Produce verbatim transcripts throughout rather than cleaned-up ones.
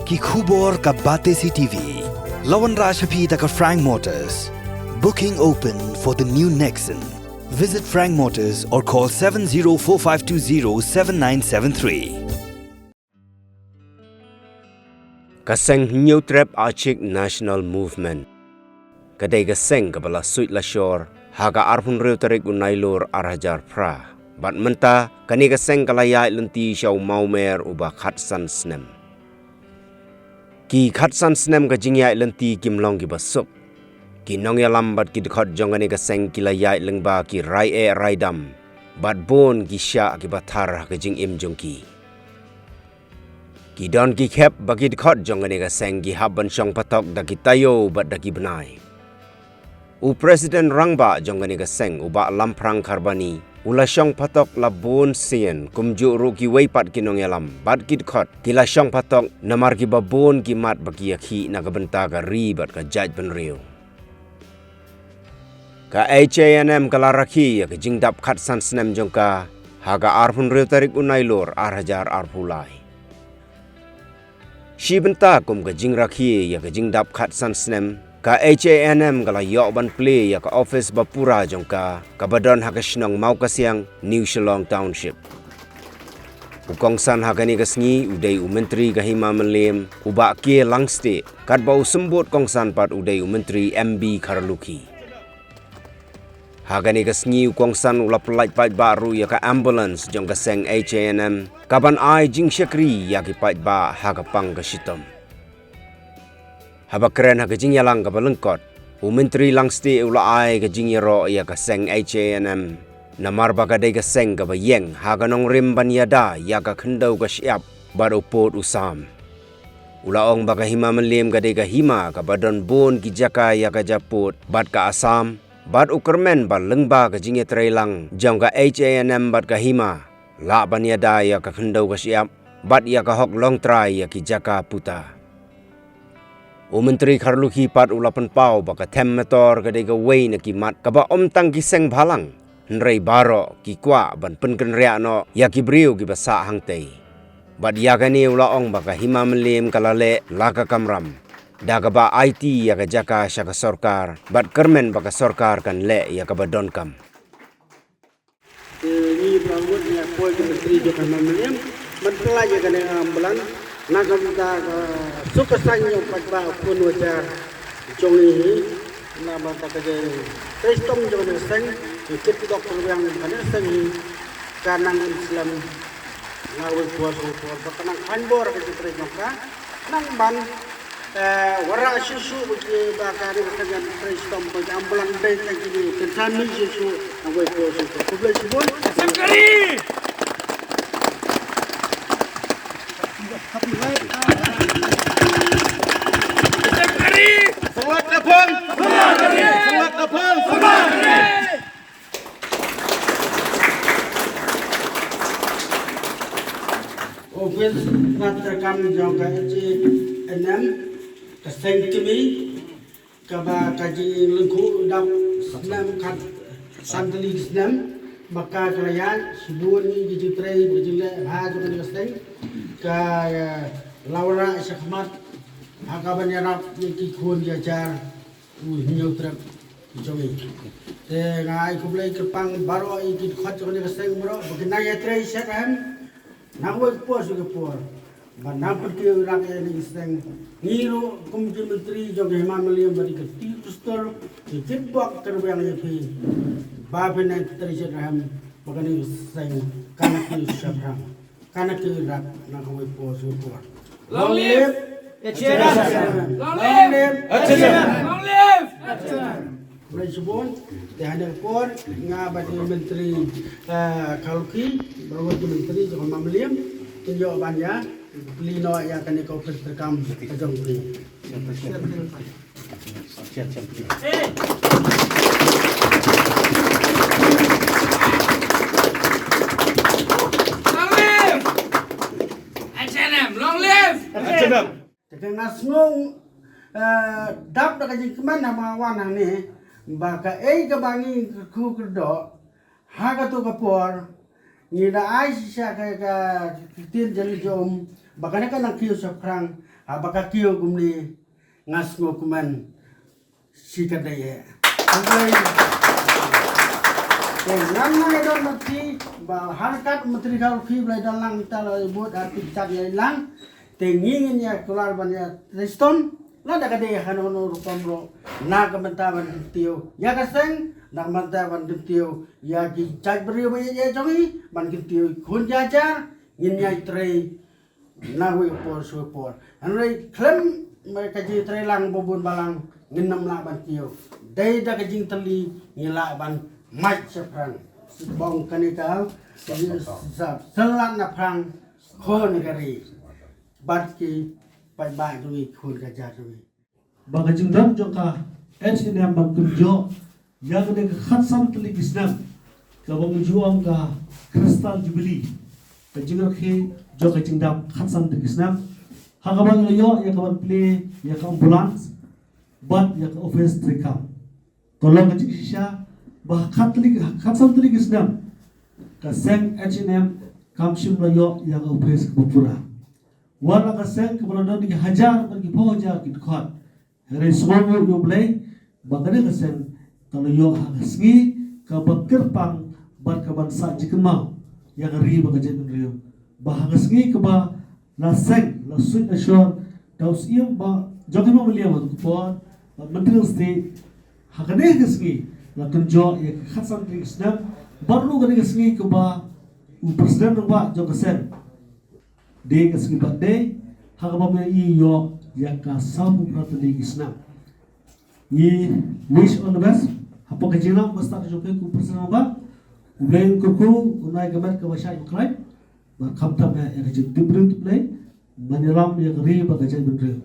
Ki khubor ka Batesi T V. La wanrah sha phi da ka Frank Motors. Booking open for the new Nexon. Visit Frank Motors or call seven zero four five two zero seven nine seven three. Ka seng Hynñiewtrep Achik National Movement ka dei ka seng kaba la suit la shor ha ka arphew hynriew tarik u Nailur ar hajar phra. Bad mynta kane ka seng ka la ïaid lynti sha u mawmer uba khatsan snem. Ki khatsan snem ka jingïaid lynti kim long kiba suk. Ki nongïalam bad ki dkhot jong kane ka seng ki la ïaid lyngba ki rai eh rai dam bad bun ki shah kiba thar ha ka jingim jong ki. Ki don ki khep ba ki dkhot jong kane ka seng ki hap ban shong patok da ki taïew bad da ki bnai. U President Rangbah jong kane ka seng u Bah Lamphrang Kharbani u la shong patok la bun sien, kumjuh ruh kiwei pat ki nongïalam bad ki dkhot ki la shong patok namar kiba bun ki mat ba ki ïakhih na ka bynta ka ri bad ka jaitbynriew. Ka H A N M ka la rakhe ïa ka jingdap khatsan snem jong ka ha ka arphew hynriew tarik u Nailur ar hajar arphew lai. Shi bynta kum ka jingrakhe ïa ka jingdap khatsan snem, ka H A N M ka la ïoh ban plie ïa ka office ba pura jong ka, kaba don ha ka shnong Mawkasiang, New Shillong Township. U kongsan ha kane ka sngi u dei u Myntri ka Hima Mylliem, u Bah K Langstieh, katba u symbud kongsan pat u dei u Myntri M B Kharlukhi. Ha kane ka sngi u kongsan u la pyllait paidbah ruh ïa ka ambulance jong ka seng H A N M, kaban ai jingshakri ïa ki paidbah ha ka pang ka shitom. Haba kren ha ka jingïalang kaba lyngkot, u Myntri Langstieh u la ai ka jingïaroh ïa ka seng H A N M, namar ba ka dei ka seng kaba ïeng ha ka nongrim ban ïada ïa ka khyndew ka shyiap bad u pud u sam. U la ong ba ka Hima Mylliem ka dei ka hima kaba don bun ki jaka ïa ka japud bad ka Assam, bad u kyrmen ba lyngba ka jingïatreilang jong ka H A N M bad ka hima, lah ban ïada ïa ka khyndew ka shyiap bad ïa ka hok longtrai ïa ki jaka puta. U Myntri Kharlukhi pat u la pynpaw ba ka Them Metor ka dei kawei na ki mat kaba ym tang ki seng bhalang, hynrei baroh ki kwah ban pynkynriah noh ïa ki briew kiba sah hangtei. Bad ïa kane u la ong ba ka Hima Mylliem ka la leh la ka kamram, da kaba aiti ïa ka jaka sha ka sorkar, bad kyrmen ba ka sorkar kan leh ïa kaba donkam. Te ngi ba ngut ngi ïa poi ki Myntri jong ka Hima Mylliem ban pynlait ïa kane ka ambulance na ka bynta ka suk ka saiñ jong paidbah u khun u hajar jong ngi hi. Na ka bynta ka jingtrei shitom jong kane ka seng, ngi kit ki doktor biang jong kane ka seng hi, ka nang im slem na kawei por sha kawei por, ba ka nang kheiñ bor ka jingtrei jong ka. Nang ban, eh, wanrah shuh shuh ba ki, ba ka ri ka ngan trei shitom ba ki ambulance dei ka ki kan sa mih shuh shuh na kawei por sha kawei por. Khublei shibun. Sawat Lapang! Sawat Lapang! Office Bad Treikam jong ka H A N M, ka seng kmie, kaba ka jinglyngkhuh dap snem khatsan tylli ki snem, ba ka ka la ïaid, shibun ki jingtrei, ki jingleh bha jong ka seng, ka, eh, la wanrah shakhmat ha kaban ïarap ïa ki khun ki hajar u Hynñiewtrep jong ngi. Te nga ai khublei kyrpang baroh ïa ki dkhot jong kane ka seng baroh ba kin nang ïatrei shet rhem na kawei ka por sha ka por. Ba nang pyntrei ïarap ïa kane ka seng. Ngi ruh kum ki Myntri jong ka Hima Mylliem bad ki Tieh Kostor ngi kitbok kyrpang ïa phi ba phin nang pyntrei shet rhem ba kane ka seng kan nang pyntrei shet rhem. Kan nang ïarap na kawei por sha kawei por. Long live H A N M. Long live H A N M. Long live H A N M. Khublei shibun. Te ha kane ka por nga bad i Myntri, eh, Kharlukhi, baroh ki Myntri jong ka Hima Mylliem, kin ïoh ban ïa plie noh ïa kane ka office treikam ka jong phi. Long live H A N M, long live H A N M. Te ka nga sngew, eh, dap da ka jingkmen haba nga wan hangne ba kaei kaba ngi kyrkhu kyrdoh ha kato ka por ngi da ai shisha ka, ka ktien jong ngi jong Ba kane ka nang kiew shaphrang, ha ba ka kiew kumne nga sngew kumne shi ka dei eh. Te ngam nang ïa don na phi ba ha ryngkat Myntri Kharokhi ba la don lang mynta la bud ar phi chat ïa lang. Te ngi ngin ïa kular ban ïa trei shitom. Lada ka dei ha kano kano rukom ruh na ka bynta ban kyntiew ïa ka seng, na ka bynta ban kyntiew ïa ki jaitbynriew ba ïeit jong ngi, ban kyntiew khun ki hajar, ngin ïa trei na wei por shu wei por. Hynrei khlem ka jingtrei lang ba bun balang ngin ym lah ban kiew. Dei da ka jingtylli ngi lah ban mait shaphrang. Bong kane ka sa sa lad na phrang khun ka ri bad ki paidbah jong ngi, khun ka jaid jong ngi. Ba ka jingdon jong ka H N M ban kynjoh ïa kane ka khatsan tylli ki snem, kaba ngi ju ong ka Crystal Jubilee, ka jingrakhe jong ka jingdap khatsan tylli ki snem, ha kaba ngi la ïoh ïa ka ban plie ïa ka ambulance bad ïa ka office treikam. Ka long ka jingshisha ba ha khat tylli, ha khatsan tylli ki snem ka seng H N M kam shym la ïoh ïa ka office kaba pura. Wat la ka seng kaba la don ki hajar bad ki phew hajar ki dkhot. Hynrei sngewbha ïa U Blei ba kane ka seng ka la ïoh ha ka sngi kaba kyrpang bad kaban sah jingkynmaw ïa ka ri bad ka jaitbynriew. Ba ha ka sngi kaba la seng la suit la shor da u Syiem ba jong ka Hima Mylliem ha ka por ba Myntri State, ha kane ka sngi la kynjoh ïa ka khatsan tylli ki snem. Bad ruh kane ka sngi kaba u President rangbah jong ka seng dei ka sngi birthday, ha kaba me i ïoh ïa ka sawphew phra tylli ki snem. Ngi wish all the best hapoh ka jingïalam ba stad jong phi kum u President rangbah. U Blei un kyrkhu, un ai ka met kaba shait ba khlaiñ. Bad khamtam ïa ka jingtip briew tip Blei ban ïalam ïa ka ri bad ka jaitbynriew.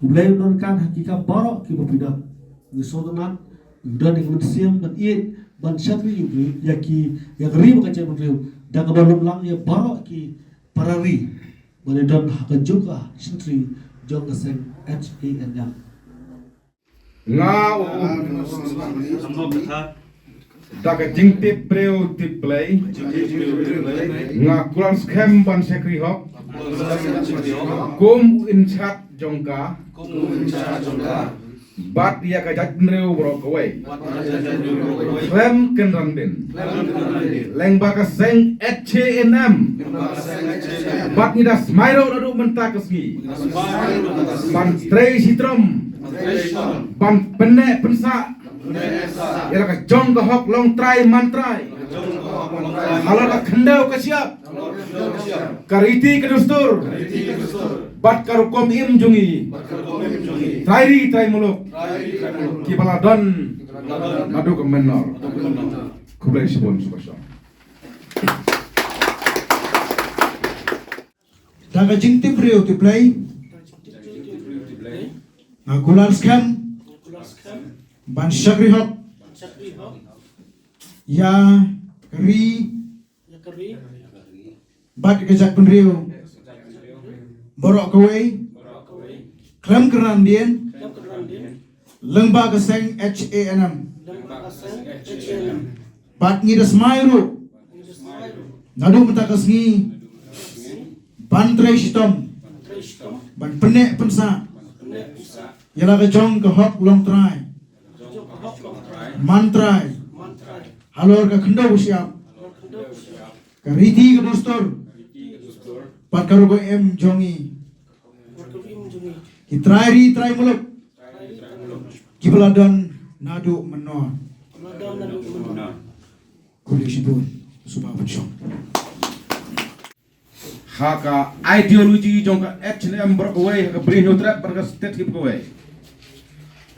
U Blei un don ryngkat ha ki kam baroh kiba phi don. Ngi sngewtynnat phi don ïa ka mynsiem ban ïeit ban shakri ïa ki, ïa ka ri bad ka jaitbynriew da kaba lum lang ïa baroh ki para ri ban ïadon ha kajuh ka shynrang jong ka seng H A N M. Nga u da ka jingtip briew tip Blei, nga kular skhem ban shakri hok kum u incharge jong ka bad ïa ka jaitbynriew baroh kawei khlem kynran dien. Lyngba ka seng H A N M bad ngi da smai ruh naduh mynta ka sngi ban trei shitom ban pynneh pynsah ïa la ka jong ka hok longtrai mantrai halor ka khyndew ka shyiap, ka riti ka dustur bad ka rukom im jong ngi trai ri trai muluk kiba la don naduh ka mynnor. Khublei shibun sngewbha. Da ka jingtip briew tip Blei, nga kular skhem ban shakri hok ïa ka ri bad ka jaitbynriew baroh kawei khlem kynran dien. Lyngba ka seng H A N M bad ngi da smai ruh naduh mynta ka sngi ban trei shitom ban pynneh pynsah ïa la ka jong ka hok longtrai mantrai halor ka khyndew ka shyiap, ka riti ka dustur bad ka rukom im jong ngi ki trai ri trai muluk kiba la don naduh mynno. Khublei shibun, sngewbha ban shong. Ha ka ideology jong ka H N M baroh kawei, ha ka Bri Hynñiewtrep bad ka state hi baroh kawei,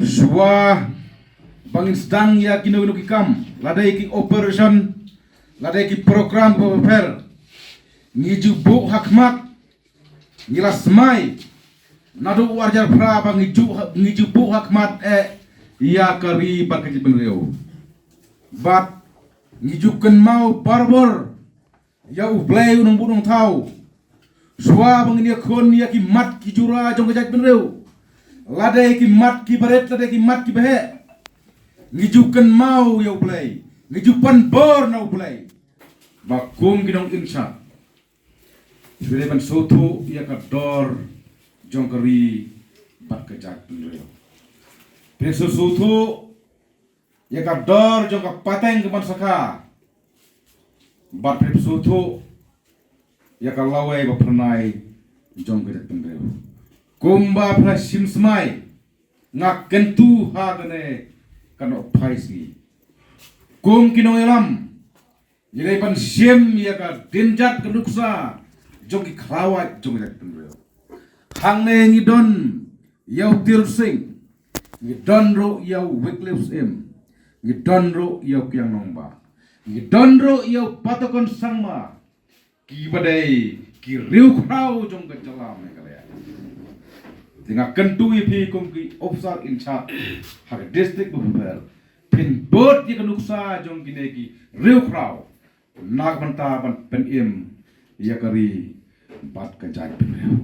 shuwa ba ngin sdang ïa kino kino ki kam, lada ki operation, lada ki program ba pher, ngi ju buh ha khmat, ngi la smai naduh u arhajar phra ba ngi ju, ngi ju buh ha khmat eh ïa ka ri bad ka jaitbynriew. Bad ngi ju kynmaw barabor ïa U Blei U Nongbuh Nongthaw. Shuwa ba ngin ïakhun ïa ki mat ki jura jong ka jaitbynriew, lada ki mat ki barit, lada ki mat ki baheh, ngi ju kynmaw ïa U Blei, ngi ju pan bor na U Blei. Ba kum ki nong incharge, Phi dei ban sngewthuh ïa ka dor jong ka ri bad ka jaitbynriew. Phi dei sngewthuh ïa ka dor jong ka pateng ka ban sakha bad phi dei sngewthuh ïa ka lawei ba phyrnai jong ka jaitbynriew. Kumba phi la shim smai, nga kyntu ha kane ka nohphai sngi, kum ki nongïalam, ngi dei ban shim ïa ka dien jat ka nuksa jong ki khlawait jong ka jaitbynriew. Hangne ngi don ïa u Tirot Sing, ngi don ruh ïa u Wycliffe Syiem, ngi don ruh ïa u Kiang Nangbah, ngi don ruh ïa u Patokon Sangma, kiba dei ki riewkhraw jong ka jylla Meghalaya. Te nga kyntu ïa phi kum ki officer in charge ha ka district ba pher, phin bud ïa ka nuksa jong kine ki riewkhraw na ka bynta ban pynim ïa ka ri bad ka jaitbynriew.